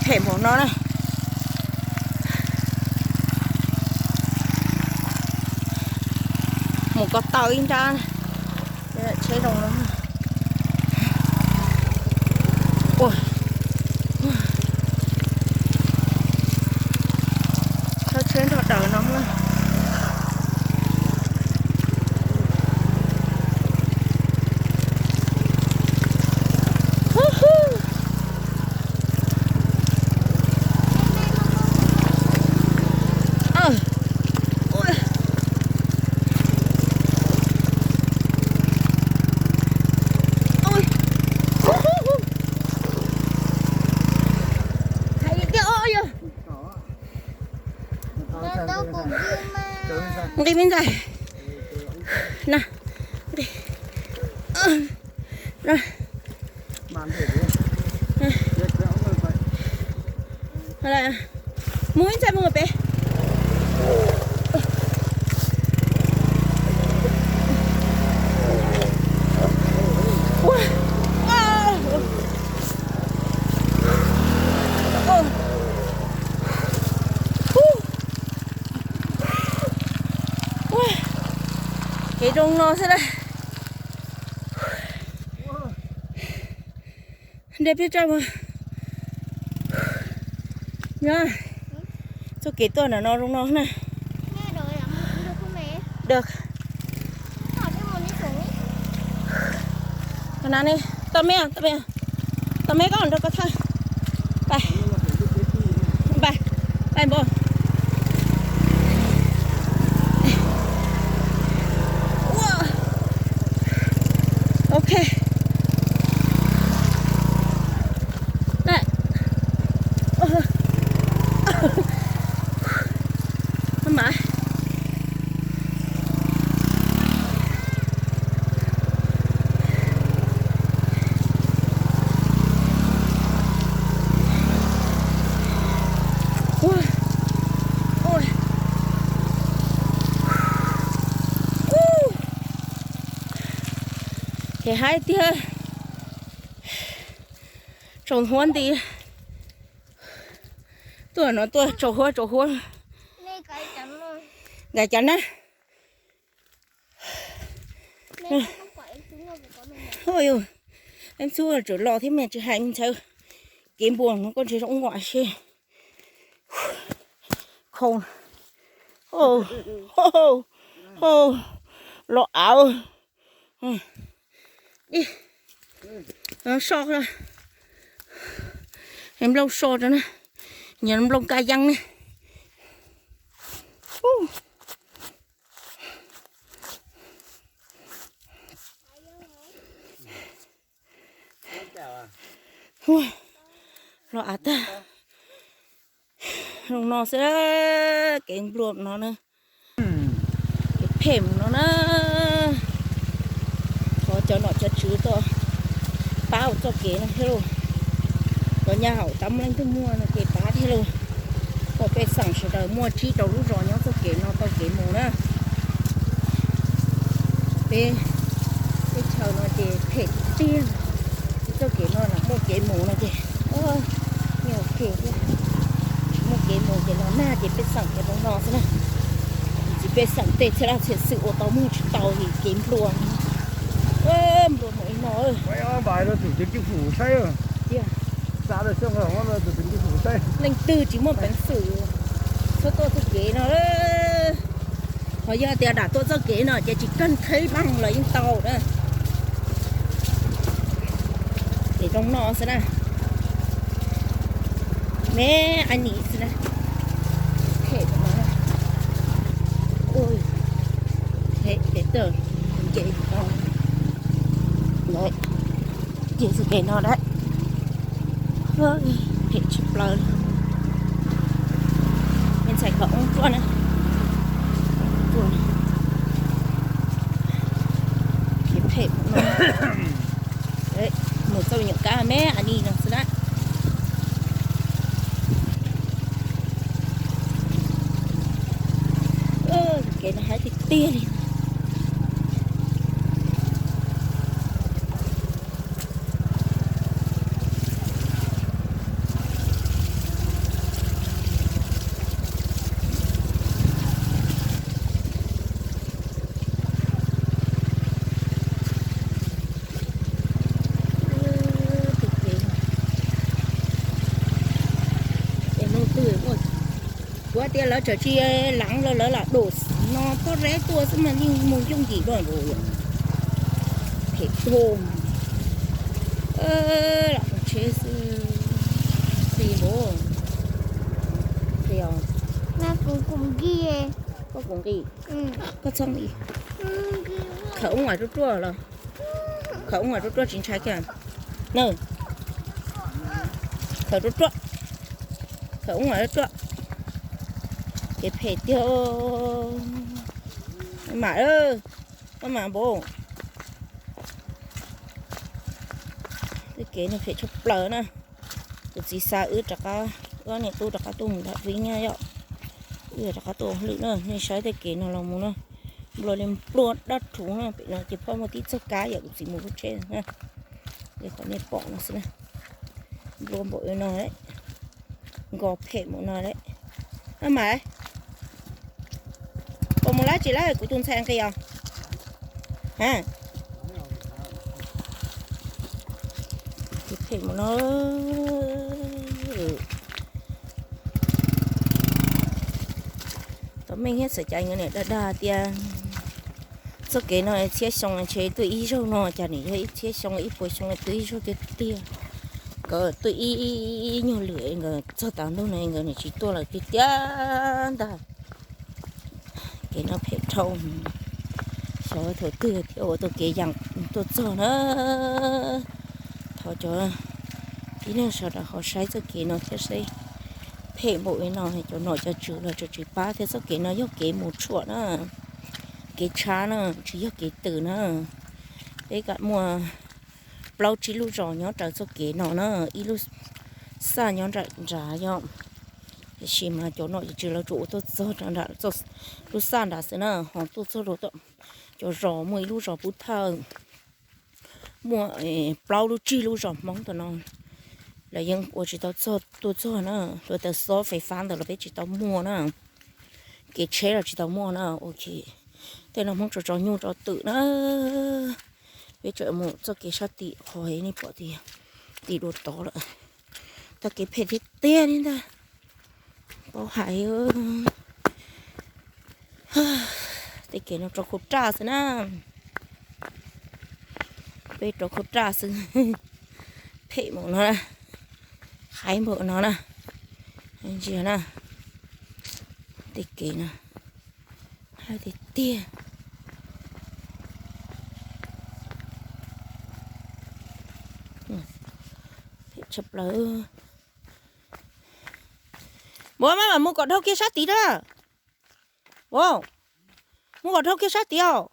Phem npaum no na. Mus ko taw ib nrab, tsheb zoo no. Ua, tsheb nrog daws no. Nqi me ntxhais na, nqi. Mus ib ntxhais mus pem. Kev zoo no xwb na. Nrhiav peb tso mus. Nyob, txoj kev tuaj ntawm no zoo no na. Được. Tau na ne, tau me, tau me, tau me koj nrog koj thawj. Pais, pais, pais npua. Ok. Mas ces haib tiag, tsaus huab nti. Tuaj no tuaj tsaus huab tsaus huab. Nkais cas na. Ub, eb txhub tseem los thiab mas tsis hais ntxhais. Kev npua no koj ntshe zoo ua si. Khau. Los av. So, nplooj so rau na. Nyias nplooj kab yeeb ne. Los av tag. Zoo no xwb, kev nplua no na. Kev phem no na. Thov cov nom cov tswv tuaj pab ua txoj kev no thiab lauj. Cov nyab haum tab leej twg muaj no ces pab thiab lauj. Kom pej xeem sawv daws muaj tsib rau lub zos nyob txoj kev no tau kev mus na. Peb teb chaws no ces phem tiag. Txoj kev no muaj kev mus no ces nyuaj phem thiab. Tsis muaj kev mus ces los nag ces pej xeem ces zoo no xwb na. Txiv pej xeem tej txhia laj txhia xwm ua tau muag tsis tau li kev nplua. Nplua mus li no. Leej twg tsis muaj peev xwm txhob tuaj txoj kev no. Qhov yog tias dam tuaj txoj kev no ces tsis kawg qheb leej los yeej tau na. Ces zoo no xwb na. Me a nis xwb na. Phem no. Phem pem tawm nce no. Ces txoj kev no dab. Phem tshaj plaws. Me ntxhais kom ua tsuaj na. Kev phem no. Mus txoj me nyuam kab me a nis no xwb na. Kev no haib tiag tiag li. Tias lawv tseem tsis leev los lawv lam dum no pob reb tuaj xwb mas yeej mus yooj yim dua nkaus. Phem tuag. Lam mus tsheb xwb. Xis npaum. Phem os. Koj kuv nqi. Koj txhob nqi. Khawm ub as ruaj ruaj los. Khawm ub as ruaj ruaj tsis ntshai kiag. Na. Khawm ruaj ruaj. Khawm ub as ruaj ruaj. Kev phem tiag. Mam, koj mam npaum. Tej kev no phem tshaj plaws na. Kuv txiv xa wb rov qab, wb ob niam tub rov qab tuaj mus nram vib nyab yom. Wb rov qab tuaj ua hauj lwm na, nej saib tej kev no los mus na. Nplua li nplua dab rhuv na, pem no ces phoj muaj tib txoj kab yom, kuv txiv mus lub tsheb na. Li qhov nej pom no xwb na. Nplua npaum no lawm. Nkos phem npaum no lawm. Maj mam, puas mus lawm tsis lawm kuv tus ntxhais nqis os? Ha, phem mus no. Tau meej thiab txawm cas nkawd niam dag dag tias txoj kev no txhiab xyoo ntshe tuaj ib zaug no cas nws yog ib txhiab xyoo ib puas xyoo tuaj ib zaug tiag tiag. Nkawd tuaj ib nyuag lwm nkawd txog tav ntuj no nkawd niam tsis tuaj lawm tiag tiag ntag. Kev no phem dhau. Xyov thaum twg thiaj ua tau kev yees tuaj txog na. Thov cov tib neeg sawv daws ho saib txoj kev no thiab seb. Phem npaum li no cov nom cov tswv los tseem tsis pab thiab. Txoj kev no yog kev mus tshuam na, kev tshab na, tsis yog kev tws na. Peb kam muaj plaub tsib lub zos nyob raws txoj kev no na, ib lub xaj nyob nram nrad yom. Tiam sis mas cov nom cov tswv lawv tsuas ua tuaj txog rau nram lub xaj nrad xwb na, ho tuaj txog rau cov zos muaj ib lub zos Pub Thawj, muaj plaub lub tsib lub zos Hmoob tam no lawv yeej ua tsis tau txog tuaj txog na. Hluav taws xob fais fab ntawd los peb tsis tau muaj na, kev tsheb los tsis tau muaj na. Ok, tej no Hmoob tso tso nyuj tso twm na. Peb tseem mus txoj kev sab tim qhov nej pom tias tim dua tod lawm. Txoj kev phem tiag tiag li ntag. Paub hais, tej kev no rau khau raj xwb na. Peb rau khau raj xwb. Phem npaum no na, qhaib npaum no na, ntsia na, tej kev no, hais tiag tiag. Phem tshaj plaws. Muab maj mam mus kom dhau kiag sab tid na. Mus kom dhau kiag sab tid os.